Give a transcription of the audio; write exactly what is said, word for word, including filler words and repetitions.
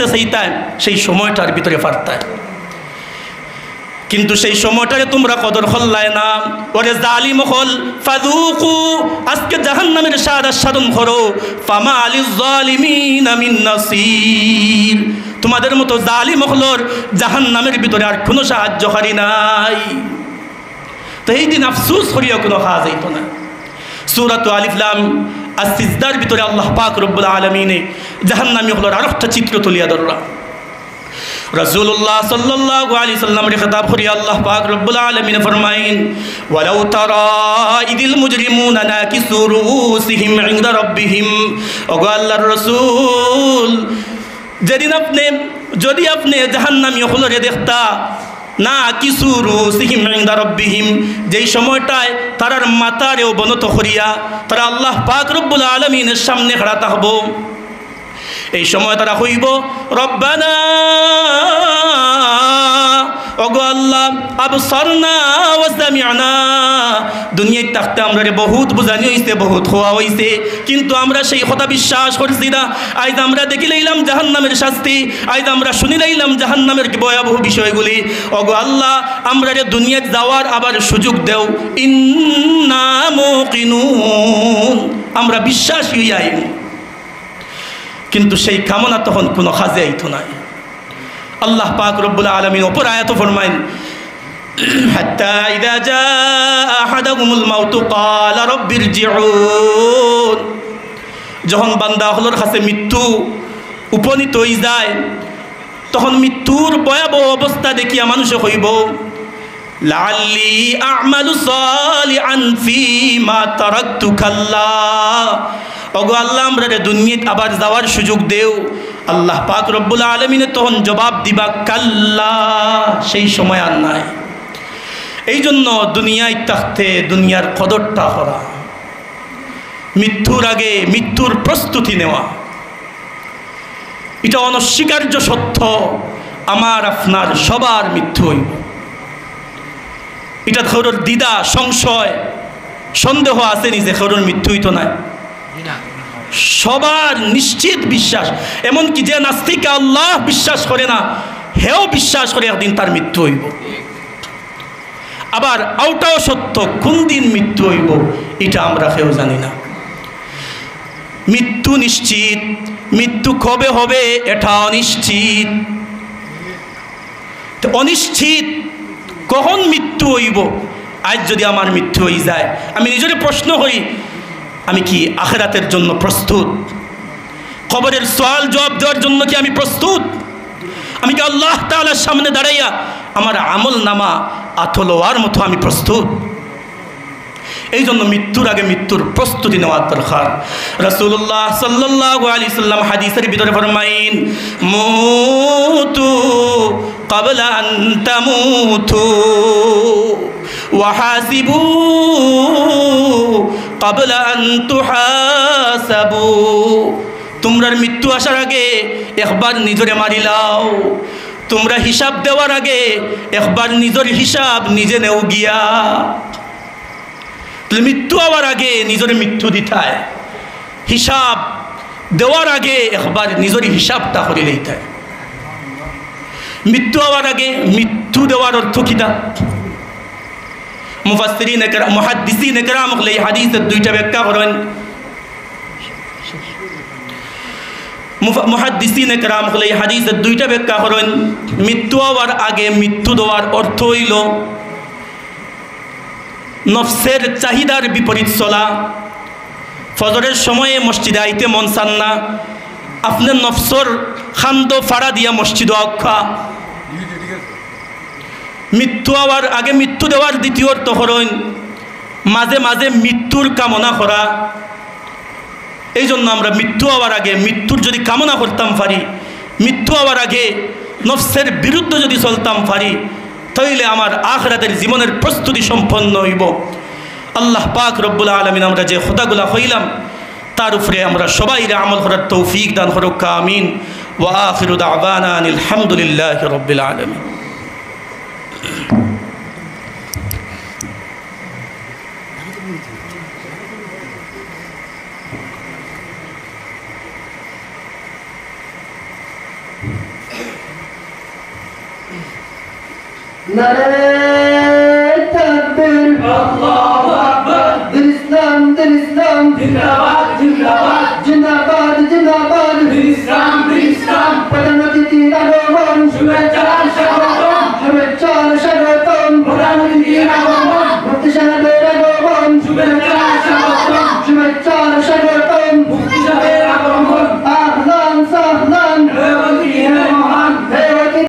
চাইতায়, সেই সময়টার ভিতরে পারতায়। কিন্তু সেই সময়টারে তুমরা কদর করলায় না। ওরে জালিম অকল, ফাযুকু, আজকে জাহান্নামের স্বাদ আস্বাদন করো। ফামা লিজ-জালিমিনা মিন নাসির, তোমাদের মতো জালিম অকলর জাহান্নামের ভিতরে আর কোনো সাহায্যকারী নাই। তো এই দিন আফসোস করিয়া কোনো কাজ অইতো না। সূরাত আলিফ লাম আর সিজদার ভিতরে আল্লাহ পাক রব্বুল আলামিনে জাহান্নামী অকলর আরেকটা চিত্র তুলিয়া ধররা। রাসূলুল্লাহ সাল্লাল্লাহু আলাইহি সাল্লামরে খেতাব করিয়া আল্লাহ পাক রব্বুল আলামিনে ফরমাইন, "ওয়ালাউ তারা ইদিল মুজরিমুনা নাকিসু রুউসিহিম ইনদা রাব্বিহিম।" ওগো আল্লাহর রাসূল, যেদিন আপনে, যদি আপনে জাহান্নামী অকলরে দেখতা, নাকিসু রুউসিহিম ইনদা রাব্বিহিম, যেই সময়টায় তারার মাথারে অবনত করিয়া তারা আল্লাহ পাক রব্বুল আলামিনের সামনে খাড়া থাকবো, এই সময় তারা কইবো, "রব্বানা, ওগো আল্লাহ, আবসারনা ওয়া সামি'না।" দুনিয়াত থাকতে আমরারে বহুত বুঝানি অইছে, বহুত কওয়া অইছে, কিন্তু আমরা সেই কথা বিশ্বাস করছি না। আইজ আমরা দেখিলাইলাম জাহান্নামের শাস্তি, আইজ আমরা শুনিলাইলাম জাহান্নামের কি ভয়াবহ বিষয়গুলি। ওগো আল্লাহ, আমরারে দুনিয়াত যাওয়ার আবার সুযোগ দেও। ইন্না মুকিনুন, আমরা বিশ্বাসী অইয়া আইমু। কিন্তু সেই কামনা তখন কোনো কাজে আইতো নায়। আল্লাহ পাক রব্বুল আলামিন অপর আয়াতো ফরমাইন, "হাত্তা ইযা জাআ আহাদাহুমুল মাউতু ক্বালা রাব্বিরজিউন।" যখন বান্দা অকলর কাছে মৃত্যু উপনীত অইযায়, তখন মৃত্যুর ভয়াবহ অবস্থা দেখিয়া মানুষে কইবো, "লাআল্লি আ'মালু সালিহান ফীমা তারাকতু কাল্লা।" ওগো আল্লাহ, আমরারে দুনিয়াত আবার যাওয়ার সুযোগ দেও। আল্লাহ পাক রব্বুল আলামিনে তখন জবাব দিবা, "কাল্লা, সেই সময় আর নাই।" এই জন্য দুনিয়ায় থাকতে দুনিয়ার কদরটা করা, মৃত্যুর আগে মৃত্যুর প্রস্তুতি নেওয়া, এটা অনস্বীকার্য সত্য। আমার আপনার সবার মৃত্যু অইবো। ইটাত কেউরর দ্বিধা, সংশয়, সন্দেহ আছে নি যে কেউরর মৃত্যু অইতো নায়? সবার নিশ্চিত বিশ্বাস। এমনকি যে নাস্তিকে আল্লাহ বিশ্বাস করে না, হেও বিশ্বাস করে একদিন তার মৃত্যু অইবো। আবার অউটাও সত্য, কোন দিন মৃত্যু অইবো, ইটা আমরা কেউ জানি না। মৃত্যু নিশ্চিত, মৃত্যু কবে হবে, এটাও নিশ্চিত। তো অনিশ্চিত, কখন মৃত্যু অইবো? আইজ যদি আমার মৃত্যু অইযায়, আমি নিজরে প্রশ্ন করি, আমি কি আখেরাতের জন্য প্রস্তুত? কবরের সওয়াল জবাব দেওয়ার জন্য কি আমি প্রস্তুত? আমি কি আল্লাহ তাআলার সামনে দাঁড়াইয়া আমার আমল নামা আতো লওয়ার মতো আমি প্রস্তুত? এই জন্য মৃত্যুর আগে মৃত্যুর প্রস্তুতি নেওয়ার দরকার। রাসূলুল্লাহ সাল্লাল্লাহু আলাইহি সাল্লাম হাদিসের ভিতরে ফরমাইন, "মুতু ক্বাবলা আন তামুতু ওয়া হাসিবু ক্বাবলা আন তুহাসাবু।" তোমরার মৃত্যু আসার আগে একবার নিজরে মারিলাও, তোমরা হিসাব দেওয়ার আগে একবার নিজর হিসাব নিজে নেও গিয়া। তাহলে মৃত্যু আওয়ার আগে নিজরে মৃত্যু দিতায়, হিসাব দেওয়ার আগে একবার নিজর হিসাবটা করি লইতায়। মৃত্যু আওয়ার আগে মৃত্যু দেওয়ার অর্থ কিতা? মুফাসসিরিনে কেরা-, মুহাদ্দিসিনে কেরাম অকলে এই হাদিসের দুইটা ব্যাখ্যা করইন। মুফা-, মুহাদ্দিসিনে কেরাম অকলে এই হাদিসের দুইটা ব্যাখ্যা করইন। মৃত্যু আওয়ার আগে মৃত্যু দেওয়ার অর্থ অইলো নফসের চাহিদার বিপরীত চলা। ফজরের সময়ে মসজিদে আইতে মন চার না, আপনে নফসর কান্দো ফাড়া দিয়া মসজিদো আউক্কা। মৃত্যু আওয়ার আগে মৃত্যু দেওয়ার দ্বিতীয় অর্থ করইন মাঝে মাঝে মৃত্যুর কামনা করা। এই জন্য আমরা মৃত্যু আওয়ার আগে মৃত্যুর যদি কামনা করতাম পারি, মৃত্যু আওয়ার আগে নফসের বিরুদ্ধে যদি চলতাম পারি, তাইলে আমার আখিরাতের জীবনের প্রস্তুতি সম্পন্ন অইবো। আল্লাহ পাক রব্বুল আলামিন আমরা যে কথাগুলা কইলাম, তার উপরে আমরা সবাইরে আমল করার তৌফিক দান করুক, আমিন। ওয়া আখিরু দাওয়ানা আনিল হামদুলিল্লাহি রাব্বিল আলামিন। নারায়ে তাকবীর। আল্লাহু আকবার। দিন ইসলাম, দিন ইসলাম। জিন্দাবাদ, জিন্দাবাদ। জিন্দাবাদ, জিন্দাবাদ। দিন ইসলাম, দিন ইসলাম। প্রধান অতিথির আগমন। শুভেচ্ছা স্বাগতম। শুভেচ্ছা স্বাগতম। প্রধান অতিথির আগমন। মুফতি সাহেবের আগমন। শুভেচ্ছা স্বাগতম। শুভেচ্ছা